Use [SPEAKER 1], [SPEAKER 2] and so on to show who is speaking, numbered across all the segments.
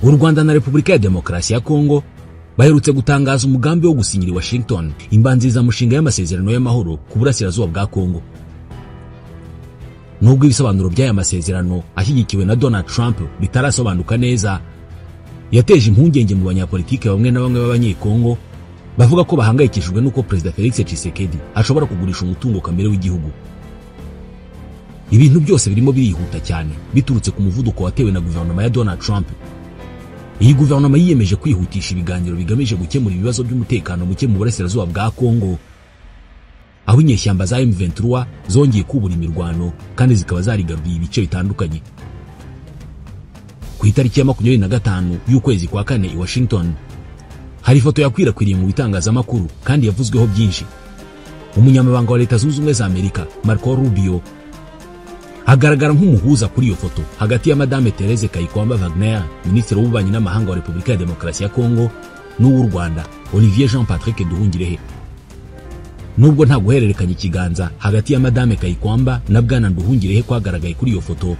[SPEAKER 1] U Rwanda na Repubulika ya Demokarasi ya Kongo baherutse gutangaza umugambi wo gusinyira Washington imbanzirizamushinga y'amasezerano y'amahoro ku burasirazuba bwa Kongo. Nubwo ibisobanuro by'aya masezerano ashyigikiwe na Donald Trump bitarasobanuka neza, yateje impungenge mu banyapolitike bamwe na bamwe b'Abanyekongo bavuga ko bahangayikishijwe n'uko Perezida Felix Tshisekedi ashobora kugurisha umutungo kamere w'igihugu. Ibintu byose birimo birihuta cyane biturutse ku muvuduko watewe na guverinoma ya Donald Trump. Iyi guverinoma yiyemeje kwihutisha ibiganiro bigamije gukemura ibibazo by'umutekano muke mu burasirazuba bwa Kongo, aho inyeshyamba za M23 zongeye kubura imirwano kandi zikaba zarigaruriye ibice bitandukanye. Ku itariki ya 25 y'ukwezi kwa kane i Washington, hari ifoto yakwirakwiriye mu bitangazamakuru kandi yavuzweho byinshi. Umunyamabanga wa Leta Zunze Ubumwe za Amerika Marco Rubio agaragara nk'umuhuza kuri iyo foto hagati ya Madame Therese Kayikwamba Wagner, Minisitiri w'Ububanyi n'Amahanga wa Repubulika ya Demokarasi ya Kongo, n'uw'u Rwanda Olivier Jean Patrick Nduhungirehe. Nubwo nta guhererekanya ikiganza hagati ya Madame Kayikwamba na Bwana Nduhungirehe kwagaragaye kuri iyo foto,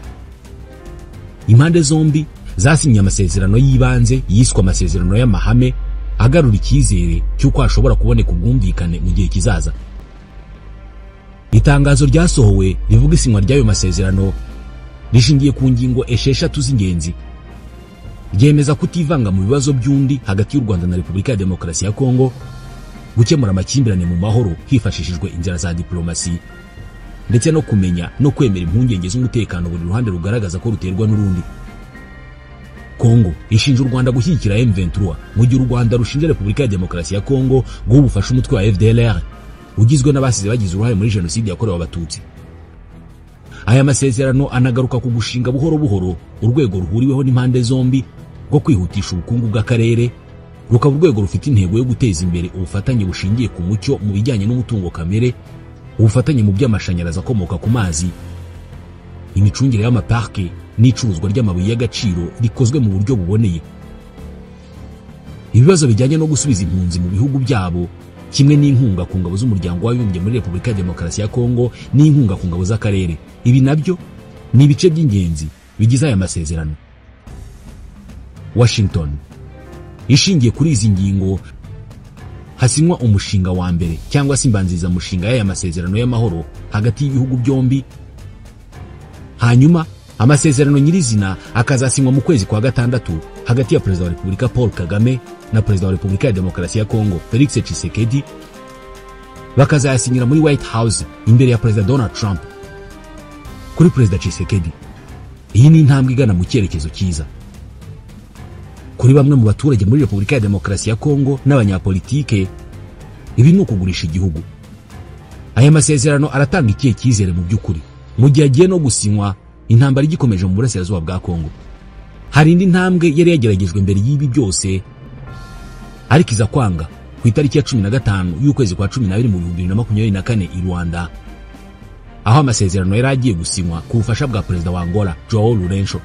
[SPEAKER 1] impande zombi zasinye amasezerano y'ibanze yiswe amasezerano y'amahame agarura icyizere cy'uko hashobora kuboneka ubwumvikane mu gihe kizaza. Itangazo ryasohowe rivuga isinywa ry'ayo masezerano rishingiye ku ngingo 6 z'ingenzi. Ryemeza kutivanga mu bibazo by'undi hagati y'u Rwanda na Repubulika ya Demokarasi ya Kongo, gukemura amakimbirane mu mahoro hifashishijwe inzira za diplomasi, ndetse no kumenya no kwemera impungenge z'umutekano buri ruhande rugaragaza ko ruterwa n'urundi. Kongo ishinja u Rwanda gushyigikira M23, mu gihe u Rwanda rushinja Repubulika ya Demokarasi ya Kongo guha ubufasha umutwe wa FDLR ugizwe n'abasize bagize uruhare muri jenoside yakorewe Abatutsi. Aya masezerano anagaruka ku gushinga buhoro buhoro urwego ruhuriweho n'impande zombi rwo kwihutisha ubukungu bw'akarere, rukaba urwego rufite intego yo guteza imbere ubufatanye bushingiye ku mucyo mu bijyanye n'umutungo kamere, ubufatanye mu by'amashanyarazi akomoka ku mazi, imicungire y'amaparke n'icuruzwa ry'amabuye y'agaciro rikozwe mu buryo buboneye. Ibibazo bijyanye no gusubiza impunzi mu bihugu byabo, kimwe n'inkunga ku ngabo z'umuryango w'abibumbye muri Repubulika ya Demokarasi ya Kongo n'inkunga ku ngabo z'akarere, ibi nabyo ni ibice by'ingenzi bigize aya masezerano. Washington ishingiye kuri izi ngingo hasinywa umushinga wa mbere cyangwa se imbanzirizamushinga y'aya masezerano y'amahoro hagati y'ibihugu byombi, hanyuma amasezerano nyirizina akazasinywa mu kwezi kwa gatandatu hagati ya Perezida wa Repubulika Paul Kagame na Perezida wa Repubulika ya Demokarasi ya Kongo Felix Tshisekedi, bakazayasinyira muri White House imbere ya Perezida Donald Trump. Kuri Perezida Tshisekedi, iyi ni intambwe igana mu cyerekezo cyiza. Kuri bamwe mu baturage muri Repubulika ya Demokarasi ya Kongo n'abanyapolitike, ibi ni ukugurisha igihugu. Aya masezerano aratanga ikihe cyizere mu by'ukuri mu gihe agiye no gusinywa intambara igikomeje mu burasirazuba bwa Kongo? Hari indi ntambwe yari yageragejwe mbere y'ibi byose ariko iza kwanga ku itariki ya 15 y'ukwezi kwa 12 mu 2024 i Rwanda, aho amasezerano yari agiye gusinywa ku bufasha bwa Perezida wa Angola João Lourenço.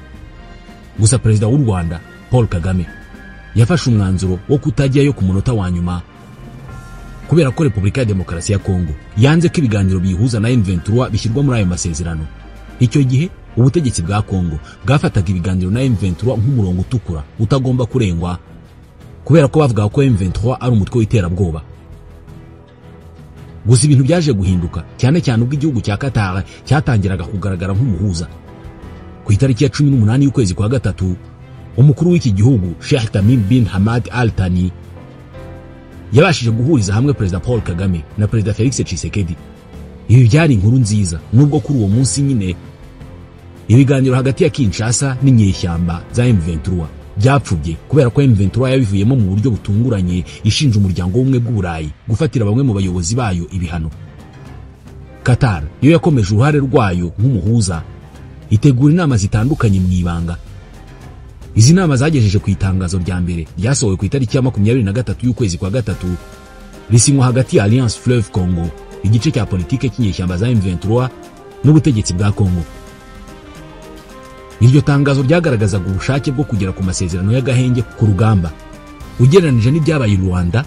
[SPEAKER 1] Gusa Perezida w'u Rwanda Paul Kagame yafashe umwanzuro wo kutajyayo ku munota wa nyuma kubera ko Repubulika ya Demokarasi ya Kongo yanze ko ibiganiro bihuza na M23 bishyirwa muri ayo masezerano. Icyo gihe ubutegetsi bwa Kongo bwafataga ibiganiro na M23 nk'umurongo utukura utagomba kurengwa, kubera ko bavuga ko M23 ari umutwe w'iterabwoba. Gusa ibintu byaje guhinduka cyane cyane ubwo igihugu cya Qatar cyatangiraga kugaragara nk'umuhuza. Ku itariki ya 18 y'ukwezi kwa gatatu, umukuru w'iki gihugu Sheikh Tamim bin Hamad Al Thani yabashije guhuriza hamwe Perezida Paul Kagame na Perezida Felix Tshisekedi. Ibi byari inkuru nziza, nubwo kuri uwo munsi nyine ibiganiro hagati ya Kinshasa n'inyeshyamba za M23 byapfubye kubera ko M23 yabivuyemo mu buryo butunguranye, ishinja umuryango w'ubumwe bw'Uburayi gufatira bamwe mu bayobozi bayo ibihano. Qatar yo yakomeje uruhare rwayo nk'umuhuza, itegura inama zitandukanye mu ibanga. Izi nama zagejeje ku itangazo rya mbere ryasohowe ku itariki ya 23 y'ukwezi kwa gatatu, risinywa hagati ya Alliance Fleuve Congo, igice cya politike cy'inyeshyamba za M23 n'ubutegetsi bwa Kongo. Iryo tangazo ryagaragazaga ubushake bwo kugera ku masezerano y'agahenge ku rugamba. Ugereranije n'ibyabaye i Rwanda,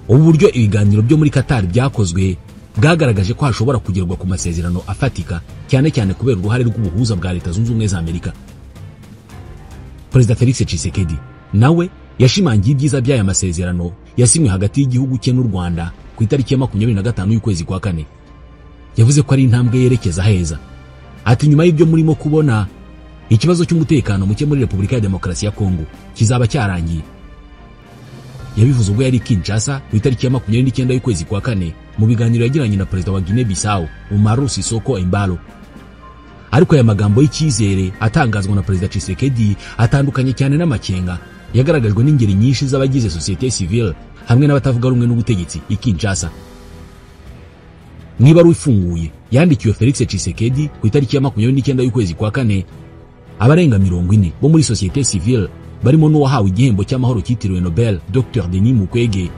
[SPEAKER 1] ubu buryo ibiganiro byo muri Qatar byakozwe bwagaragaje ko hashobora kugerwa ku masezerano afatika, cyane cyane kubera uruhare rw'ubuhuza bwa Leta Zunze Ubumwe za Amerika. Perezida Felix Tshisekedi nawe yashimangiye ibyiza by'aya masezerano yasinywe hagati y'igihugu cye n'u Rwanda ku itariki ya 25 y'ukwezi kwa kane. Yavuze ko ari intambwe yerekeza heza. Ati nyuma y'ibyo murimo kubona, ikibazo cy'umutekano muke muri Repubulika ya Demokarasi ya Kongo kizaba cyarangiye. Yabivuze ubwo yari Kinshasa ku itariki ya 29 y'ukwezi kwa kane mu biganiro yagiranye na Perezida wa Guinea Bissau Umaru Sissoco Embalo. Ariko aya magambo y'icyizere atangazwa na Perezida Tshisekedi atandukanye cyane n'amakenga yagaragajwe n'ingeri nyinshi z'abagize société civile hamwe n'abatavuga rumwe n'ubutegetsi i Kinshasa. Niba ifunguye yandikiwe Felix Tshisekedi ku itariki ya 29 y'ukwezi kwa kane, abarenga 40 bo muri société civile barimo n'uwahawe igihembo cy'amahoro cyitiriwe Nobel Dr Denis Mukwege,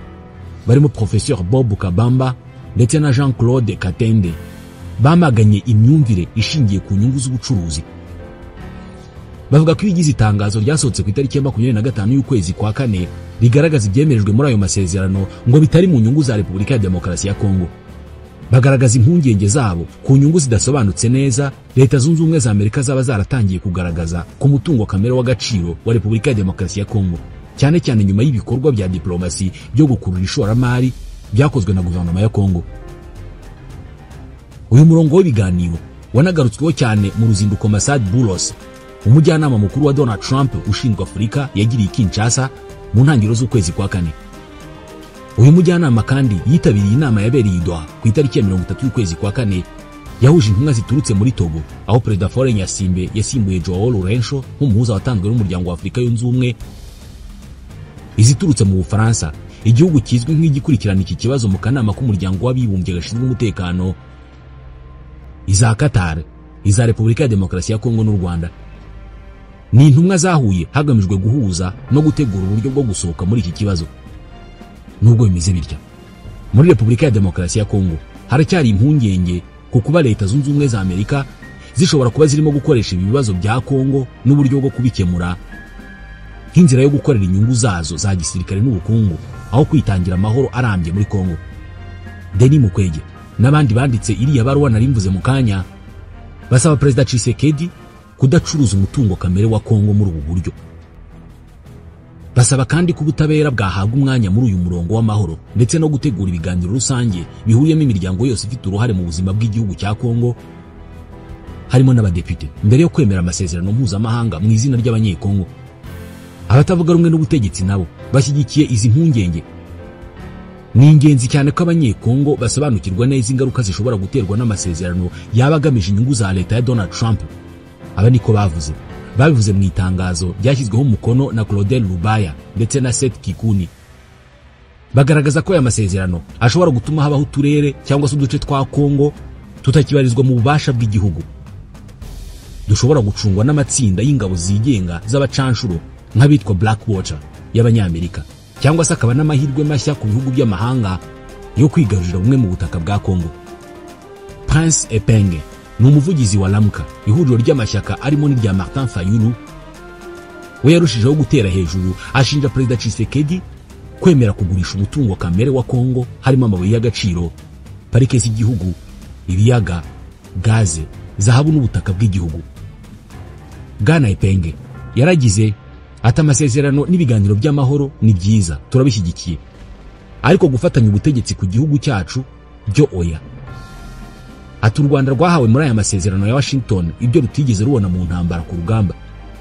[SPEAKER 1] barimo Professeur Bob Kabamba ndetse na Jean-Claude Katende, bamaganye imyumvire ishingiye ku nyungu z'ubucuruzi. Bavuga ko ibigize itangazo ryasohotse ku itariki ya 25 y'ukwezi kwa kane rigaragaza ibyemerejwe muri ayo masezerano ngo bitari mu nyungu za Repubulika ya Demokarasi ya Kongo. Bagaragaza impungenge zabo ku nyungu zidasobanutse neza Leta Zunze Ubumwe za Amerika zaba zaratangiye kugaragaza ku mutungo kamere w'agaciro wa Repubulika ya Demokarasi ya Kongo, cyane cyane nyuma y'ibikorwa bya diplomasi byo gukurura ishoramari byakozwe na guverinoma ya Kongo. Uyu murongo w'ibiganiro wanagarutsweho cyane mu ruzinduko Massad Boulos, umujyanama mukuru wa Donald Trump ushinzwe Afurika, yagiriye Kinshasa mu ntangiriro z'ukwezi kwa kane. Uyu mujyanama kandi yitabiriye inama yabereye i Doha ku itariki ya 30 y'ukwezi kwa kane, yahuje intumwa ziturutse muri Togo, aho Perezida Faure Gnassingbe yasimbuye Joao Lourenço nk'umuhuza watanzwe n'umuryango wa Afurika yunze ubumwe, iziturutse mu Bufaransa, igihugu kizwi nk'igikurikirana iki kibazo mu kanama k'umuryango w'abibumbye gashinzwe umutekano, iza Qatar, iza Repubulika ya Demokarasi ya Kongo n'u Rwanda. Ni intumwa zahuye hagamijwe guhuza no gutegura uburyo bwo gusohoka muri iki kibazo. Nubwo bimeze bitya, muri Repubulika ya Demokarasi ya Kongo haracyari impungenge ku kuba Leta Zunze Ubumwe za Amerika zishobora kuba zirimo gukoresha ibibazo bya Kongo n'uburyo bwo kubikemura nk'inzira yo gukorera inyungu zazo za gisirikare n'ubukungu, aho kwitangira amahoro arambye muri Kongo. Denis Mukwege n'abandi banditse iriya baruwa narimvuze mu kanya basaba Perezida Tshisekedi kudacuruza umutungo kamere wa Kongo muri ubu buryo. Basaba kandi ko ubutabera bwahabwa umwanya muri uyu murongo w'amahoro ndetse no gutegura ibiganiro rusange bihuriyemo imiryango yose ifite uruhare mu buzima bw'igihugu cya Kongo, harimo n'abadepite, mbere yo kwemera amasezerano mpuzamahanga mu izina ry'abanyekongo. Abatavuga rumwe n'ubutegetsi nabo bashyigikiye izi mpungenge. Ni ingenzi cyane ko abanyekongo basobanukirwa neza ingaruka zishobora guterwa n'amasezerano yaba agamije inyungu za leta ya Donald Trump. Aba niko bavuze. Babivuze mu itangazo ryashyizweho umukono na Claudel Lubaya ndetse na Seth Kikuni. Bagaragaza ko aya masezerano ashobora gutuma habaho uturere cyangwa se uduce twa Kongo tutakibarizwa mu bubasha bw'igihugu, dushobora gucungwa n'amatsinda y'ingabo zigenga z'abacanshuro nk'abitwa Blackwater y'Abanyamerika, cyangwa se akaba n'amahirwe mashya ku bihugu by'amahanga yo kwigarurira bumwe mu butaka bwa Kongo. Prince Epenge ni umuvugizi wa Lamka, ihuriro ry'amashyaka arimo n'irya Martin Fayulu. We yarushijeho gutera hejuru ashinja Perezida Tshisekedi kwemera kugurisha umutungo kamere wa Kongo, harimo amabuye y'agaciro, parike z'igihugu, ibiyaga, gaze, zahabu n'ubutaka bw'igihugu. Bwana Epenge yaragize ati amasezerano n'ibiganiro by'amahoro ni byiza, turabishyigikiye, ariko gufatanya ubutegetsi ku gihugu cyacu byo oya. Ati u Rwanda rwahawe muri aya masezerano ya Washington ibyo rutigeze rubona mu ntambara ku rugamba.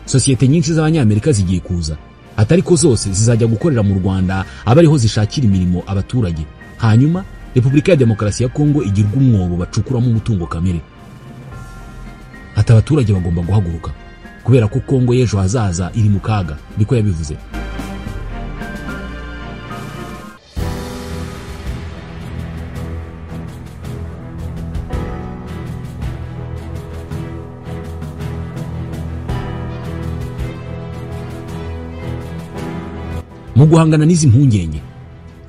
[SPEAKER 1] Sosiyete nyinshi z'Abanyamerika zigiye kuza, atari ko zose zizajya gukorera mu Rwanda, abariho zishakira imirimo abaturage. Hanyuma Repubulika ya Demokarasi ya Kongo igirwa umwobo bacukuramo umutungo kamere. Ati abaturage bagomba guhaguruka kubera ko Kongo y'ejo hazaza iri mu kaga, niko yabivuze. Mu guhangana n'izi mpungenge,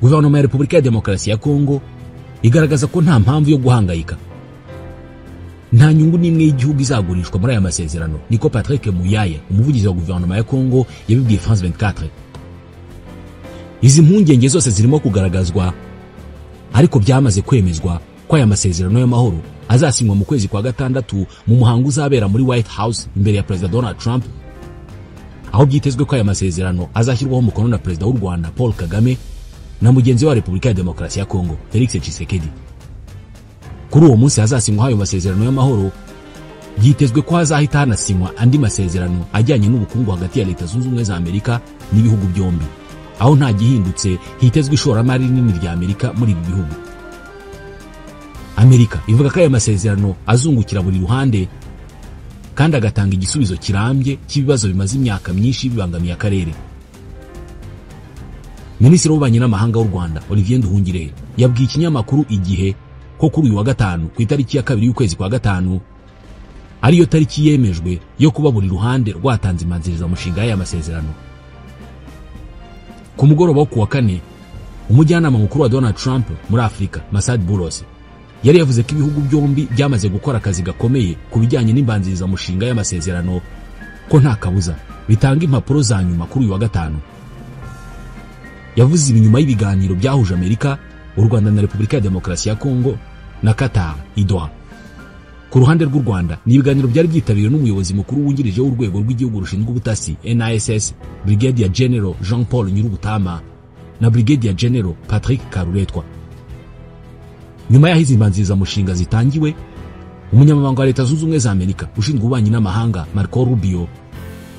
[SPEAKER 1] guverinoma ya Repubulika ya Demokarasi ya Kongo igaragaza ko nta mpamvu yo guhangayika. Nta nyungu n'imwe y'igihugu izagurishwa muri aya masezerano, niko Patrick Muyaya, umuvugizi wa guverinoma ya Kongo, yabibwiye France 24. Izi mpungenge zose zirimo kugaragazwa, ariko byamaze kwemezwa ko aya masezerano y'amahoro azasinywa mu kwezi kwa gatandatu mu muhango uzabera muri White House imbere ya Perezida Donald Trump, Aho byitezwe ko aya masezerano azashyirwaho umukono na Perezida w'u Rwanda Paul Kagame na mugenzi wa Repubulika ya Demokarasi ya Kongo Felix Tshisekedi. Kuri uwo munsi hazasinywa ayo masezerano y'amahoro, byitezwe ko hazahita hanasinywa andi masezerano ajyanye n'ubukungu hagati ya Leta Zunze Ubumwe za Amerika n'ibihugu byombi, aho nta gihindutse hitezwe ishoramari rinini rya Amerika muri ibi bihugu. Amerika ivuga ko aya masezerano azungukira buri ruhande kandi agatanga igisubizo kirambye cy'ibibazo bimaze imyaka myinshi bibangamiye akarere. Minisitiri w'Ububanyi n'Amahanga w'u Rwanda Olivier Nduhungirehe yabwiye ikinyamakuru Igihe ko kuri uyu wa gatanu ku itariki ya 2 y'ukwezi kwa gatanu ariyo tariki yemejwe yo kuba buri ruhande rwatanze imbanzirizamushinga y'aya masezerano. Ku mugoroba wo kuwa kane, umujyanama mukuru wa Donald Trump muri Afurika Masad Boulos yari yavuze ko ibihugu byombi byamaze gukora akazi gakomeye ku bijyanye n'imbanzirizamushinga y'amasezerano, ko nta kabuza bitanga impapuro za nyuma kuri uyu wa gatanu. Yavuze ibi nyuma y'ibiganiro byahuje Amerika, u Rwanda na Repubulika ya Demokarasi ya Kongo na Qatar i Doha. Ku ruhande rw'u Rwanda ni ibiganiro byari byitabiriwe n'umuyobozi mukuru wungirije w'urwego rw'igihugu rushinzwe ubutasi NISS, Brigadier General Jean Paul Nyirubutama na Brigadier General Patrick Karuretwa. Nyuma y'aho izi mbanzirizamushinga zitangiwe, umunyamabanga wa Leta Zunze Ubumwe za Amerika ushinzwe ububanyi n'amahanga Marco Rubio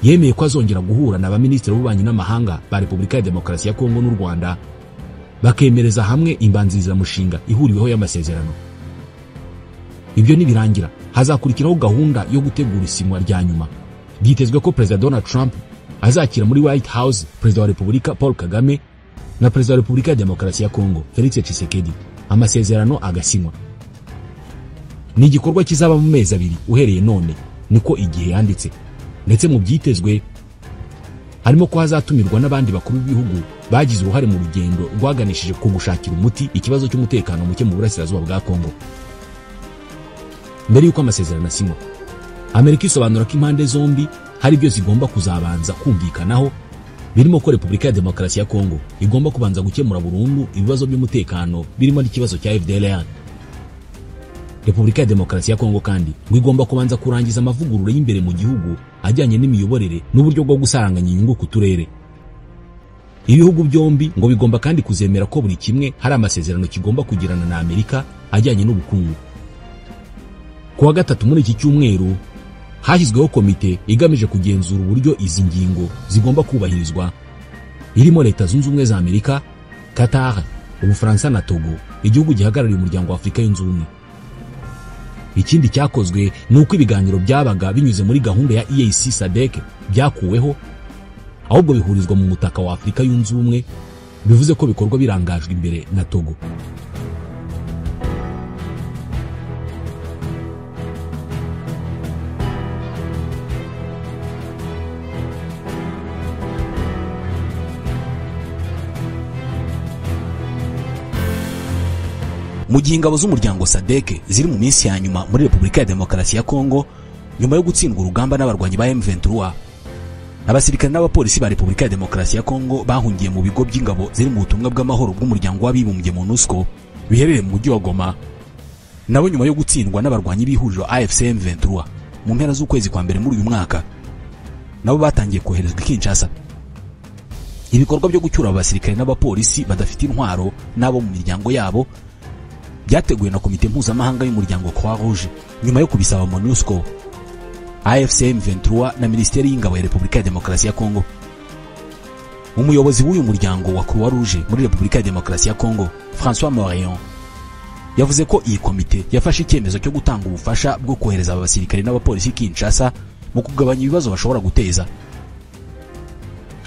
[SPEAKER 1] yemeye ko azongera guhura na baminisitiri b'ububanyi n'amahanga ba Repubulika ya Demokarasi ya Kongo n'u Rwanda, bakemereza hamwe imbanzirizamushinga ihuriweho y'amasezerano. Ibyo nibirangira hazakurikiraho gahunda yo gutegura isinywa rya nyuma. Byitezwe ko Perezida Donald Trump azakira muri White House Perezida wa Repubulika Paul Kagame na Perezida wa Repubulika ya Demokarasi ya Kongo Felix Tshisekedi, amasezerano agasinywa. Ni igikorwa kizaba mu mezi 2 uhereye none, niko Igihe yanditse. Ndetse mu byitezwe harimo ko hazatumirwa n'abandi bakuru b'ibihugu bagize uruhare mu rugendo rwaganishije ku gushakira umuti ikibazo cy'umutekano muke mu burasirazuba bwa Kongo. Mbere y'uko amasezerano asinywa, Amerika isobanura ko impande zombi hari ibyo zigomba kuzabanza kumvikanaho, birimo ko Repubulika ya Demokarasi ya Kongo igomba kubanza gukemura burundu ibibazo by'umutekano birimo n'ikibazo cya FDLR. Repubulika ya Demokarasi ya Kongo kandi ngo igomba kubanza kurangiza amavugurura y'imbere mu gihugu ajyanye n'imiyoborere n'uburyo bwo gusaranganya inyungu ku turere. Ibihugu byombi ngo bigomba kandi kuzemera ko buri kimwe hari amasezerano kigomba kugirana na Amerika ajyanye n'ubukungu. Kuwa gatatu muri iki cyumweru hashyizweho komite igamije kugenzura uburyo izi ngingo zigomba kubahirizwa, irimo Leta Zunze Ubumwe za Amerika, Qatar, Ubufaransa na Togo, igihugu gihagarariye umuryango wa Afurika yunze ubumwe. Ikindi cyakozwe ni uko ibiganiro byabaga binyuze muri gahunda ya EAC SADC byakuweho, ahubwo bihurizwa mu mutaka wa Afurika yunze ubumwe, bivuze ko bikorwa birangajwe imbere na Togo. Mu gihe ingabo z'umuryango SADC ziri mu minsi ya nyuma muri Repubulika ya Demokarasi ya Kongo nyuma yo gutsindwa urugamba n'abarwanyi ba M23, abasirikare n'abapolisi ba Repubulika ya Demokarasi ya Kongo bahungiye mu bigo by'ingabo ziri mu butumwa bw'amahoro bw'umuryango w'abibumbye MONUSCO biherereye mu mujyi wa Goma, nabo nyuma yo gutsindwa n'abarwanyi b'ihuriro AFC M23 mu mpera z'ukwezi kwa mbere muri uyu mwaka, nabo batangiye koherezwa i Kinshasa. Ibikorwa byo gucyura abasirikare n'abapolisi badafite intwaro n'abo mu miryango yabo byateguwe na komite mpuzamahanga y'umuryango Croix Rouge nyuma yo kubisaba MONUSCO, AFC M23 na Minisiteri y'Ingabo ya Repubulika ya Demokarasi ya Kongo. Umuyobozi w'uyu muryango wa Croix Rouge muri Repubulika ya Demokarasi ya Kongo, François Moreon, yavuze ko iyi komite yafashe icyemezo cyo gutanga ubufasha bwo kohereza abasirikare n'abapolisi Kinshasa mu kugabanya ibibazo bashobora guteza.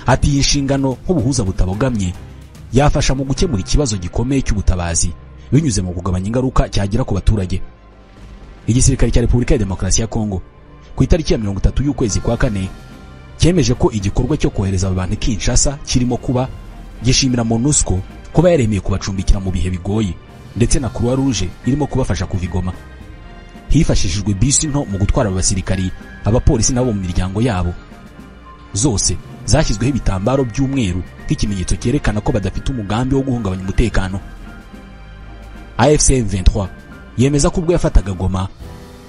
[SPEAKER 1] Ati iyi nshingano nk'ubuhuza butabogamye yafasha mu gukemura ikibazo gikomeye cy'ubutabazi binyuze mu kugabanya ingaruka cyagira ku baturage. Igisirikare cya Repubulika ya Demokarasi ya Kongo ku itariki ya 30 y'ukwezi kwa kane cyemeje ko igikorwa cyo kohereza abantu Kinshasa kirimo kuba, gishimira MONUSCO kuba yaremeye kubacumbikira mu bihe bigoye, ndetse na Croix Rouge irimo kubafasha kuva i Goma. Hifashishijwe bisi nto mu gutwara abasirikari, abapolisi nabo mu miryango yabo. Zose zashyizweho ibitambaro by'umweru nk'ikimenyetso cyerekana ko badafite umugambi wo guhungabanya umutekano. AFC M23 yemeza ko ubwo yafataga Goma,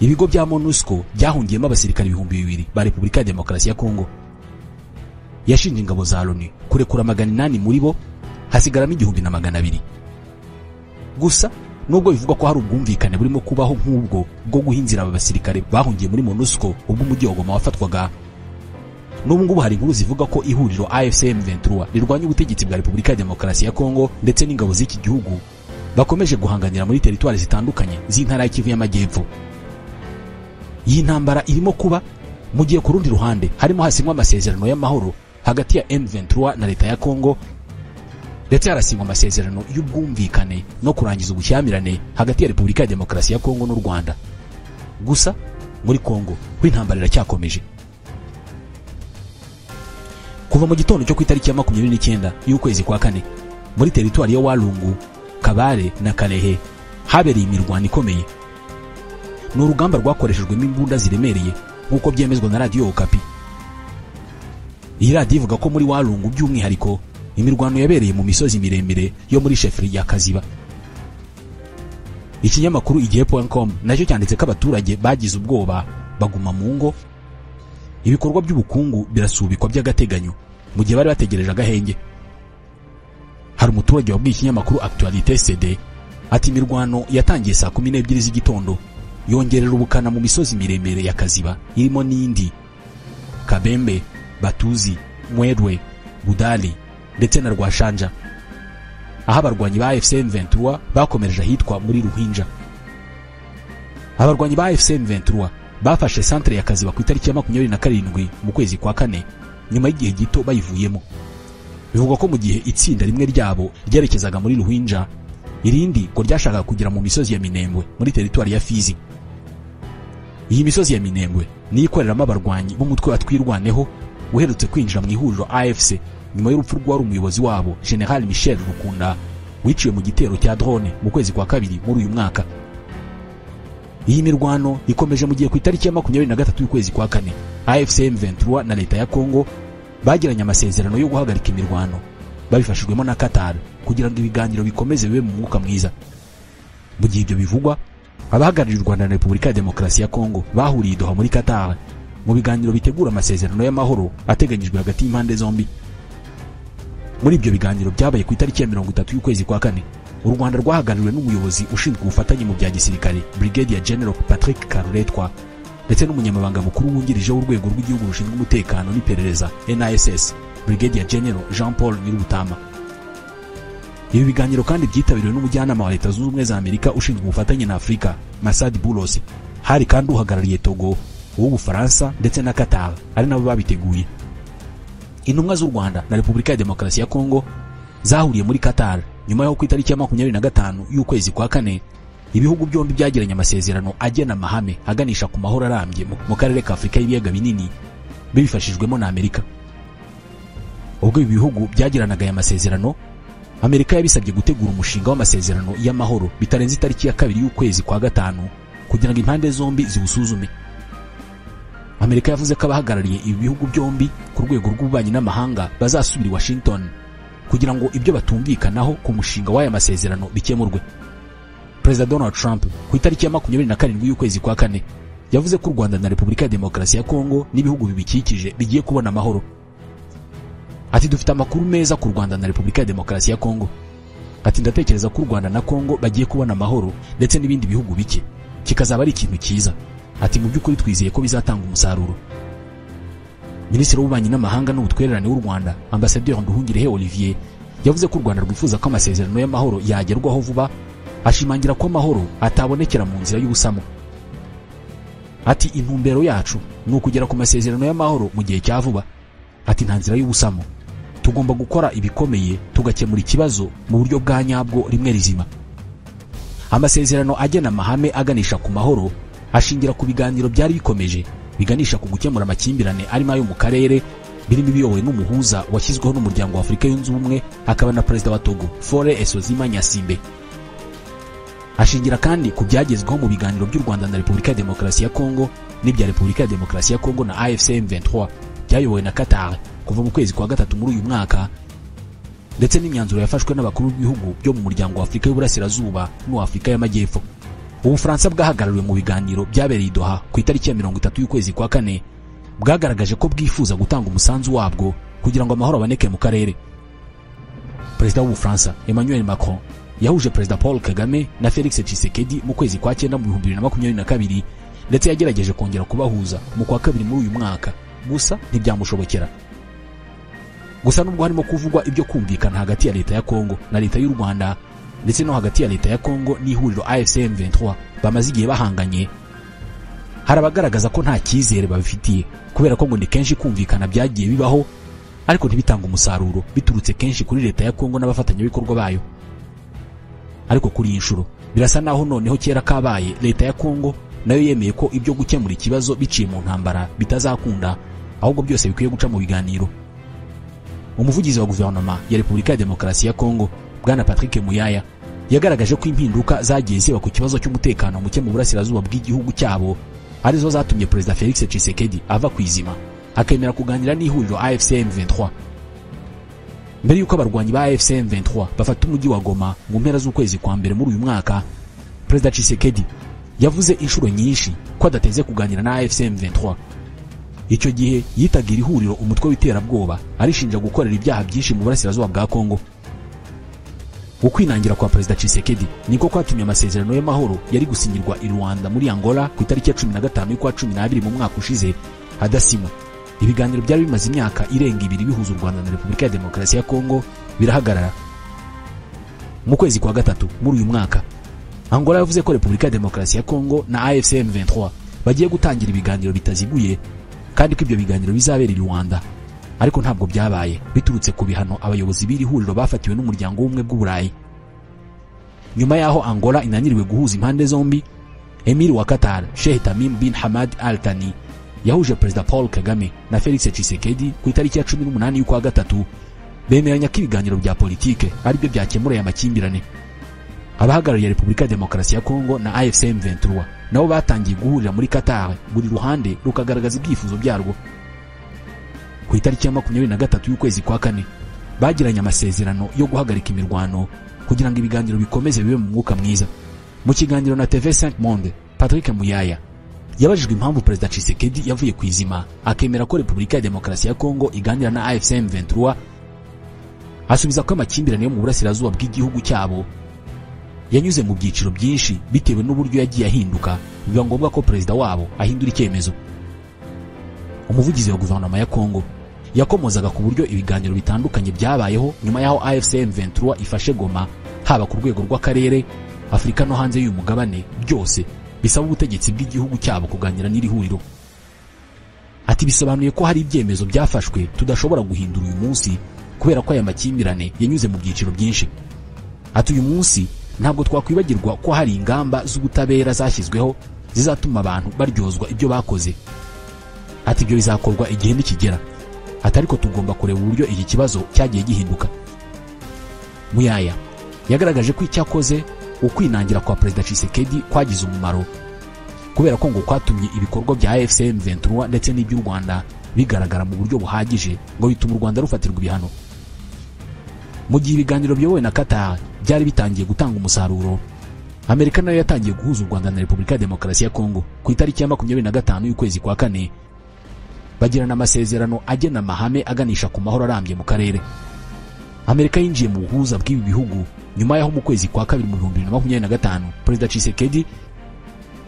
[SPEAKER 1] ibigo bya MONUSCO byahungiyemo abasirikari 2000 ba Repubulika ya Demokarasi ya Kongo. Yashinje ingabo za Loni kurekura 800 muri bo, hasigaramo 1200. Gusa nubwo bivugwa ko hari ubwumvikane burimo kubaho nk'ubwo bwo guhinzira aba basirikare bahungiye muri MONUSCO ubwo umujyi wa Goma wafatwaga, n'ubu ngubu hari inkuru zivuga ko ihuriro AFC M23 rirwanya ubutegetsi bwa Repubulika ya Demokarasi ya Kongo ndetse n'ingabo z'iki gihugu bakomeje guhanganira muri teritwari zitandukanye z'intara ya Kivu y'Amajyepfo. Iyi ntambara irimo kuba mu gihe ku rundi ruhande harimo hasinywa amasezerano y'amahoro hagati ya M23 na leta ya Kongo, ndetse harasinywa amasezerano y'ubwumvikane no kurangiza ubushyamirane hagati ya Repubulika ya Demokarasi ya Kongo n'u Rwanda. Gusa muri Kongo ho intambara iracyakomeje. Kuva mu gitondo cyo ku itariki ya 29 y'ukwezi kwa kane, muri teritwari ya Walungu, Kabare na Kalehe habereye imirwano ikomeye. Ni urugamba rwakoreshejwemo imbunda ziremereye nk'uko byemezwa na Radio Okapi. Iyi radiyo ivuga ko muri Walungu by'umwihariko imirwano yabereye mu misozi miremire yo muri chefferie ya Kaziba. Ikinyamakuru igihe.com nacyo cyanditse ko abaturage bagize ubwoba baguma mu ngo, ibikorwa by'ubukungu birasubikwa by'agateganyo mu gihe bari bategereje agahenge. Hari umuturage wabwiye ikinyamakuru Actualité CD ati imirwano yatangiye saa 12 z'igitondo yongerera ubukana mu misozi miremire ya Kaziba irimo n'indi Kabembe, Batuzi, Mwerwe, Budali ndetse na Rwashanja, aho abarwanyi ba AFC M23 bakomereje ahitwa muri Ruhinja. Abarwanyi ba AFC M23 bafashe centre ya Kaziba ku itariki ya 27 mu kwezi kwa kane nyuma y'igihe gito bayivuyemo. Bivugwa ko mu gihe itsinda rimwe ryabo ryerekezaga muri Ruhinja, irindi ko ryashakaga kugera mu misozi ya Minembwe muri teritwari ya Fizi. Iyi misozi ya Minembwe ni ikoreramo abarwanyi b'umutwe wa Twirwaneho uherutse kwinjira mu ihuriro AFC nyuma y'urupfu rwari umuyobozi wabo General Michel Rukunda wiciwe mu gitero cya drone mu kwezi kwa kabiri muri uyu mwaka. Iyi mirwano ikomeje mu gihe ku itariki ya 23 y'ukwezi kwa kane AFC M23 na leta ya Kongo bagiranye amasezerano yo guhagarika imirwano babifashijwemo na Qatar kugira ngo ibiganiro bikomeze bibe mu mwuka mwiza. Mu gihe ibyo bivugwa, abahagarariye u Rwanda na Repubulika ya Demokarasi ya Kongo bahuriye i Doha muri Qatar mu biganiro bitegura amasezerano y'amahoro ateganyijwe hagati y'impande zombi. Muri ibyo biganiro byabaye ku itariki ya 30 y'ukwezi kwa kane, u Rwanda rwahagarariwe n'umuyobozi ushinzwe ubufatanye mu bya gisirikare Brigadier General Patrick Karuretwa ndetse n'umunyamabanga mukuru wungirije w'urwego rw'igihugu rushinzwe umutekano n'iperereza NISS Brigadier General Jean Paul Nyirubutama. Ibi biganiro kandi byitabiriwe n'umujyanama wa Leta Zunze Ubumwe za Amerika ushinzwe ubufatanye na Afurika Masad Boulos. Hari kandi uhagarariye Togo, uw'Ubufaransa ndetse na Qatar ari nabo babiteguye. Intumwa z'u Rwanda na Repubulika ya Demokarasi ya Kongo zahuriye muri Qatar nyuma y'aho ku itariki ya 25 y'ukwezi kwa kane ibihugu byombi byagiranye amasezerano agena amahame aganisha ku mahoro arambye mu karere ka Afurika y'ibiyaga binini bibifashijwemo na Amerika. Ubwo ibi bihugu byagiranaga aya masezerano, Amerika yabisabye gutegura umushinga w'amasezerano y'amahoro bitarenze itariki ya 2 y'ukwezi kwa gatanu kugira ngo impande zombi ziwusuzume. Amerika yavuze ko abahagarariye ibi bihugu byombi ku rwego rw'ububanyi n'amahanga bazasubira i Washington kugira ngo ibyo batumvikanaho ku mushinga w'aya masezerano bikemurwe. Perezida Donald Trump ku itariki ya 27 y'ukwezi kwa kane yavuze ko u Rwanda na Repubulika ya Demokarasi ya Kongo n'ibihugu bibikikije bigiye kubona amahoro. Ati dufite amakuru meza ku Rwanda na Repubulika ya Demokarasi ya Kongo. Ati ndatekereza ko u Rwanda na Kongo bagiye kubona amahoro ndetse n'ibindi bihugu bike, kikazaba ari ikintu cyiza. Ati mu by'ukuri twizeye ko bizatanga umusaruro. Minisitiri w'Ububanyi n'Amahanga n'Ubutwererane w'u Rwanda Ambassadeur Nduhungirehe Olivier yavuze ko u Rwanda rwifuza ko amasezerano y'amahoro yagerwaho vuba, ashimangira ko amahoro atabonekera mu nzira y'ubusamo. Ati intumbero yacu ni ukugera ku masezerano y'amahoro mu gihe cya vuba. Ati nta nzira y'ubusamo, tugomba gukora ibikomeye tugakemura ikibazo mu buryo bwa nyabwo rimwe rizima. Amasezerano agena amahame aganisha ku mahoro ashingira ku biganiro byari bikomeje biganisha ku gukemura amakimbirane arimo ayo mu karere, birimo ibiyobowe n'umuhuza washyizweho n'umuryango wa Afurika Yunze Ubumwe akaba na Perezida wa Togo Faure Essozima Nyasimbe. Ashingira kandi ku byagezweho mu biganiro by'u Rwanda na Repubulika ya Demokarasi ya Kongo n'ibya Repubulika ya Demokarasi ya Kongo na AFC M23 byayobowe na Qatar kuva mu kwezi kwa gatatu muri uyu mwaka, ndetse n'imyanzuro yafashwe n'abakuru b'ibihugu byo mu muryango wa Afurika y'Uburasirazuba n'uwa Afurika y'Amajyepfo. Ubufaransa bwahagarariwe mu biganiro byabereye i Doha ku itariki ya 30 y'ukwezi kwa kane, bwagaragaje ko bwifuza gutanga umusanzu wabwo kugira ngo amahoro aboneke mu karere. Perezida w'Ubufaransa Emmanuel Macron yahuje Perezida Paul Kagame na Felix Tshisekedi mu kwezi kwa 9 mu 2022, ndetse yagerageje kongera kubahuza mu kwa kabiri muri uyu mwaka, gusa ntibyamushobokera. Gusa nubwo harimo kuvugwa ibyo kumvikana hagati ya leta ya Kongo na leta y'u Rwanda, ndetse no hagati ya leta ya Kongo n'ihuriro AFC M23 bamaze igihe bahanganye, hari abagaragaza ko nta cyizere babifitiye kubera ko ngo ni kenshi kumvikana byagiye bibaho ariko ntibitanga umusaruro biturutse kenshi kuri leta ya Kongo n'abafatanyabikorwa bayo. Ariko kuri iyi nshuro birasa naho noneho kera kabaye leta ya Kongo nayo yemeye ko ibyo gukemura ikibazo biciye mu ntambara bitazakunda, ahubwo byose bikwiye guca mu biganiro. Umuvugizi wa guverinoma ya Repubulika ya Demokarasi ya Kongo Bwana Patrick Muyaya yagaragaje ko impinduka zagiye ziba ku kibazo cy'umutekano muke mu burasirazuba bw'igihugu cyabo arizo zatumye Perezida Felix Tshisekedi ava ku izima akemera kuganira n'ihuriro AFC M23. Mbere yuko abarwanyi ba AFC M23 bafata umujyi wa Goma mu mpera z'ukwezi kwa mbere muri uyu mwaka, Perezida Tshisekedi yavuze inshuro nyinshi ko adateze kuganira na AFC M23. Icyo gihe yitaga iri huriro umutwe w'iterabwoba, arishinja gukorera ibyaha byinshi mu burasirazuba bwa Kongo. Ukwinangira kwa Perezida Tshisekedi niko kwatumye amasezerano y'amahoro yari gusinyirwa i Rwanda muri Angola ku itariki ya 15 y'ukwa 12 mu mwaka ushize adasinywa. Ibiganiro byari bimaze imyaka irenga ibiri bihuza u Rwanda na Repubulika ya Demokarasi ya Kongo birahagarara. Mu kwezi kwa gatatu muri uyu mwaka, Angola yavuze ko Repubulika ya Demokarasi ya Kongo na AFC M23 bagiye gutangira ibiganiro bitaziguye, kandi ko ibyo biganiro bizabera i Rwanda. Ariko ntabwo byabaye biturutse ku bihano abayobozi b'iri huriro bafatiwe n'umuryango w'ubumwe bw'Uburayi. Nyuma yaho Angola inaniriwe guhuza impande zombi, Emir wa Qatar Sheikh Tamim bin Hamad Al Thani yahuje Perezida Paul Kagame na Felix Tshisekedi ku itariki ya 18 y'ukwa gatatu, bemeranya ko ibiganiro bya politike aribyo byakemura aya makimbirane. Abahagarariye Repubulika ya Demokarasi ya Kongo na AFC M23 nabo batangiye guhurira muri Qatar, buri ruhande rukagaragaza ibyifuzo byarwo. Ku itariki ya 23 y'ukwezi kwa kane bagiranye amasezerano yo guhagarika imirwano kugira ngo ibiganiro bikomeze bibe mu mwuka mwiza. Mu kiganiro na TV5 Monde, Patrick Muyaya yabajijwe impamvu Perezida Tshisekedi yavuye ku izima akemera ko Repubulika ya Demokarasi ya Kongo iganira na AFC M23, asubiza ko amakimbirane yo mu burasirazuba bw'igihugu cyabo yanyuze mu byiciro byinshi bitewe n'uburyo yagiye ahinduka, biba ngombwa ko perezida wabo ahindura icyemezo. Umuvugizi wa guverinoma ya Kongo yakomozaga ku buryo ibiganiro bitandukanye byabayeho nyuma yaho AFC M23 ifashe Goma, haba ku rwego rw'akarere, Afurika no hanze y'uyu mugabane, byose bisaba ubutegetsi bw'igihugu cyabo kuganira n'iri huriro. Ati bisobanuye ko hari ibyemezo byafashwe tudashobora guhindura uyu munsi kubera ko aya makimbirane yanyuze mu byiciro byinshi. Ati uyu munsi ntabwo twakwibagirwa ko hari ingamba z'ubutabera zashyizweho zizatuma abantu baryozwa ibyo bakoze. Ati ibyo bizakorwa igihe nikigera. Ati ariko tugomba kureba uburyo iki kibazo cyagiye gihinduka. Muyaya yagaragaje ko icyakoze ukwinangira kwa Perezida Tshisekedi kwagize umumaro kubera ko ngo kwatumye ibikorwa bya AFC M23 ndetse n'iby'u Rwanda bigaragara mu buryo buhagije ngo bituma u Rwanda rufatirwa ibihano. Mu gihe ibiganiro byobowe na Qatar byari bitangiye gutanga umusaruro, Amerika nayo yatangiye guhuza u Rwanda na Repubulika ya Demokarasi ya Kongo ku itariki ya 25 y'ukwezi kwa kane, bagirana amasezerano agena amahame aganisha ku mahoro arambye mu karere. Amerika yinjiye mu buhuza bw'ibi bihugu nyuma yaho mu kwezi kwa kabiri mu 2025 Perezida Tshisekedi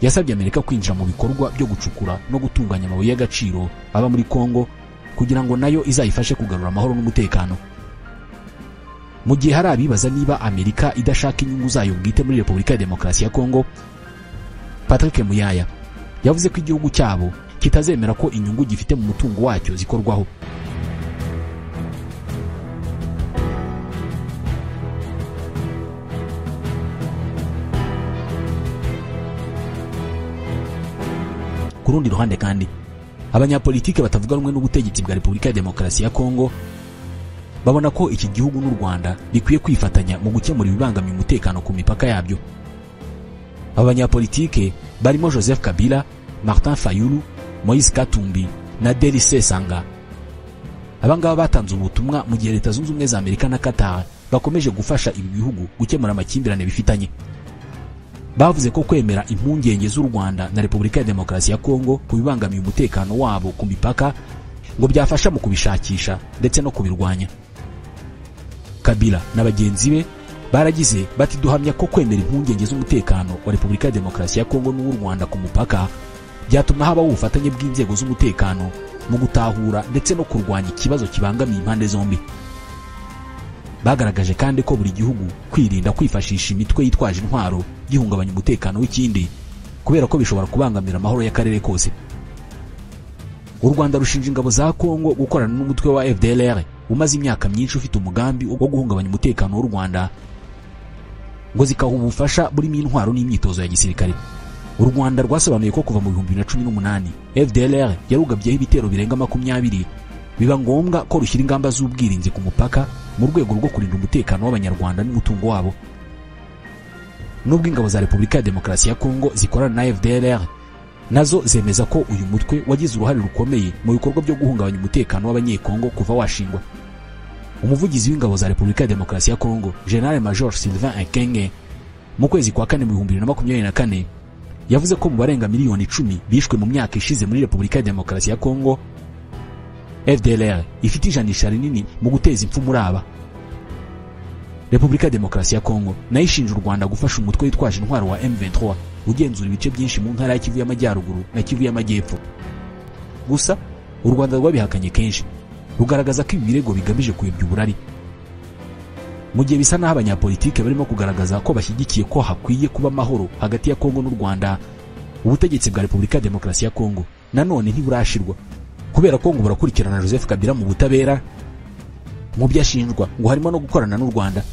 [SPEAKER 1] yasabye Amerika kwinjira mu bikorwa byo gucukura no gutunganya amabuye y'agaciro aba muri Kongo kugira ngo nayo izayifashe kugarura amahoro n'umutekano. Mu gihe hari abibaza niba Amerika idashaka inyungu zayo bwite muri Repubulika ya Demokarasi ya Kongo, Patrick Muyaya yavuze ko igihugu cyabo kitazemera ko inyungu gifite mu mutungo wacyo zikorwaho. Ku rundi ruhande kandi, abanyapolitike batavuga rumwe n'ubutegetsi bwa Repubulika ya Demokarasi ya Kongo babona ko iki gihugu n'u Rwanda bikwiye kwifatanya mu gukemura ibibangamiye umutekano ku mipaka yabyo. Abanyapolitike barimo Joseph Kabila, Martin Fayulu, Moise Katumbi na Delly Sesanga. Abangaba batanze ubutumwa mu gihe Leta Zunze Ubumwe za Amerika na Qatar bakomeje gufasha ibi bihugu gukemura amakimbirane bifitanye. Bavuze ko kwemera impungenge z'u Rwanda na Repubulika ya Demokarasi ya Kongo ku bibangamiye umutekano wabo ku mipaka ngo byafasha mu kubishakisha ndetse no kubirwanya. Kabila na bagenzi be baragize bati duhamya ko kwemera impungenge z'umutekano wa Repubulika ya Demokarasi ya Kongo n'u Rwanda ku mupaka byatuma habaho ubufatanye bw'inzego z'umutekano mu gutahura ndetse no kurwanya ikibazo kibangamiye impande zombi. Bagaragaje kandi ko buri gihugu kwirinda kwifashisha imitwe yitwaje intwaro gihungabanya umutekano w'ikindi, kubera ko bishobora kubangamira amahoro y'akarere kose. U Rwanda rushinja ingabo za Kongo gukorana n'umutwe wa FDLR umaze imyaka myinshi ufite umugambi wo guhungabanya umutekano w'u Rwanda, ngo zikaha ubufasha burimo intwaro n'imyitozo ya gisirikare. U Rwanda rwasobanuye ko kuva mu 2018 FDLR yarugabyeho ibitero birenga 20, biba ngombwa ko rushyira ingamba z'ubwirinzi ku mupaka mu rwego rwo kurinda umutekano w'Abanyarwanda n'umutungo wabo. Nubwo ingabo za Repubulika ya Demokarasi ya Kongo zikorana na FDLR, nazo zemeza ko uyu mutwe wagize uruhare rukomeye mu bikorwa byo guhungabanya umutekano w'Abanyekongo kuva washingwa. Umuvugizi w'ingabo za Repubulika ya Demokarasi ya Kongo, General Major Sylvain Ekenge, mu kwezi kwa kane mu 2024 yavuze ko mu barenga miliyoni 10 bishwe mu myaka ishize muri Repubulika ya Demokarasi ya Kongo, FDLR ifite ijanisha rinini mu guteza impfu muri aba. Repubulika ya Demokarasi ya Kongo nayo ishinja u Rwanda gufasha umutwe witwaje intwaro wa M23 ugenzura ibice byinshi mu ntara ya Kivu y'Amajyaruguru na Kivu y'Amajyepfo. Gusa u Rwanda rwabihakanye kenshi, rugaragaza ko ibi birego bigamije kuyobya uburari. Mu gihe bisa naho abanyapolitike barimo kugaragaza ko bashyigikiye ko hakwiye kuba amahoro hagati ya Kongo n'u Rwanda, ubutegetsi bwa Repubulika ya Demokarasi ya Kongo nanone ntiburashirwa, kubera ko ngo burakurikirana Joseph Kabila mu butabera mu byo ashinjwa ngo harimo no gukorana n'u Rwanda.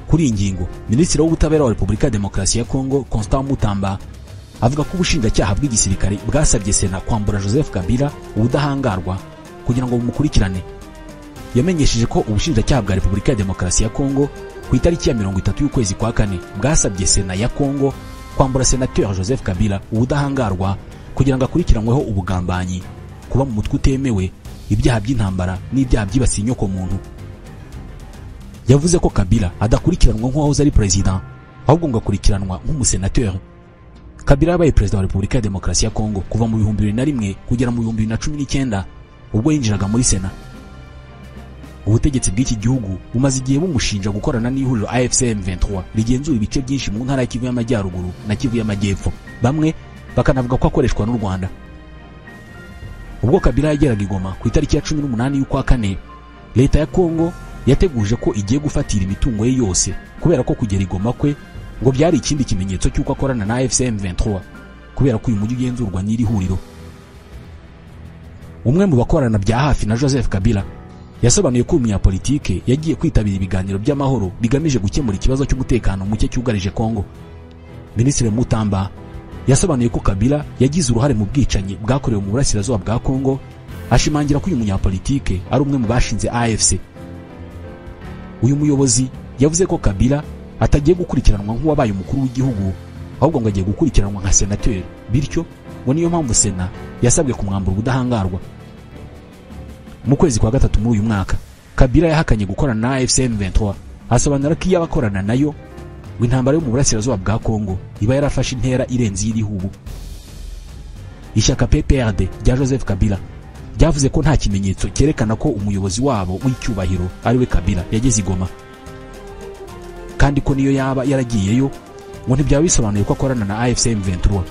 [SPEAKER 1] Kuri iyi ngingo, Minisitiri w'Ubutabera wa Repubulika ya Demokarasi ya Kongo Constant Mutamba avuga ko ubushinjacyaha bw'igisirikare bwasabye Sena kwambura Joseph Kabila ubudahangarwa kugira ngo bumukurikirane. Yamenyesheje ko ubushinjacyaha bwa Repubulika ya Demokarasi ya Kongo ku itariki ya 30 y'ukwezi kwa kane bwasabye Sena ya Kongo kwambura Senateur Joseph Kabila ubudahangarwa kugira ngo akurikiranweho ubugambanyi, kuba mu mutwe utemewe, ibyaha by'intambara n'ibyaha byibasiye inyoko muntu. Yavuze ko Kabila adakurikiranwa nk'uwahoze ari president, ahubwo ngo akurikiranwa nk'umusenateur. Kabila yabaye president wa Repubulika ya Demokarasi ya Kongo kuva mu 2001 kugera mu 2019 ubwo yinjiraga muri Sena. Ubutegetsi bw'iki gihugu bumaze igihe bumushinja gukorana n'ihuriro AFC M23 rigenzura ibice byinshi mu ntara ya Kivu y'Amajyaruguru na Kivu y'Amajyepfo, bamwe bakanavuga ko akoreshwa n'u Rwanda. Ubwo Kabila yageraga i Goma ku itariki ya 18 y'ukwa kane, leta ya Kongo yateguje ko igiye gufatira imitungo ye yose, kubera ko kugera i Goma kwe ngo byari ikindi kimenyetso cy'uko akorana na AFC M23, kubera ko uyu mujyi ugenzurwa n'iri huriro. Umwe mu bakorana bya hafi na Joseph Kabila yasobanuye ko umunyapolitike yagiye kwitabira ibiganiro by'amahoro bigamije gukemura ikibazo cy'umutekano muke cyugarije Kongo. Minisitiri Mutamba yasobanuye ko Kabila yagize uruhare mu bwicanyi bwakorewe mu burasirazuba bwa Kongo, ashimangira ko uyu munyapolitike ari umwe mu bashinze AFC. Uyu muyobozi yavuze ko Kabila atagiye gukurikiranwa nk'uwabaye umukuru w'igihugu, ahubwo ngo agiye gukurikiranwa nka senateur, bityo ngo niyo mpamvu Sena yasabwe kumwambura ubudahangarwa. Mu kwezi kwa gatatu muri uyu mwaka, Kabila yahakanye gukorana na AFC M23, asobanura ko iyo abakorana nayo ngo intambara yo mu burasirazuba bwa Kongo iba yarafashe intera irenze iriho ubu. Ishyaka PPRD rya Joseph Kabila ryavuze ko nta kimenyetso cyerekana ko umuyobozi wabo w'icyubahiro ari we Kabila yageze i Goma, kandi ko niyo yaba yaragiyeyo ngo ntibyaba bisobanuye ko akorana na AFC M23.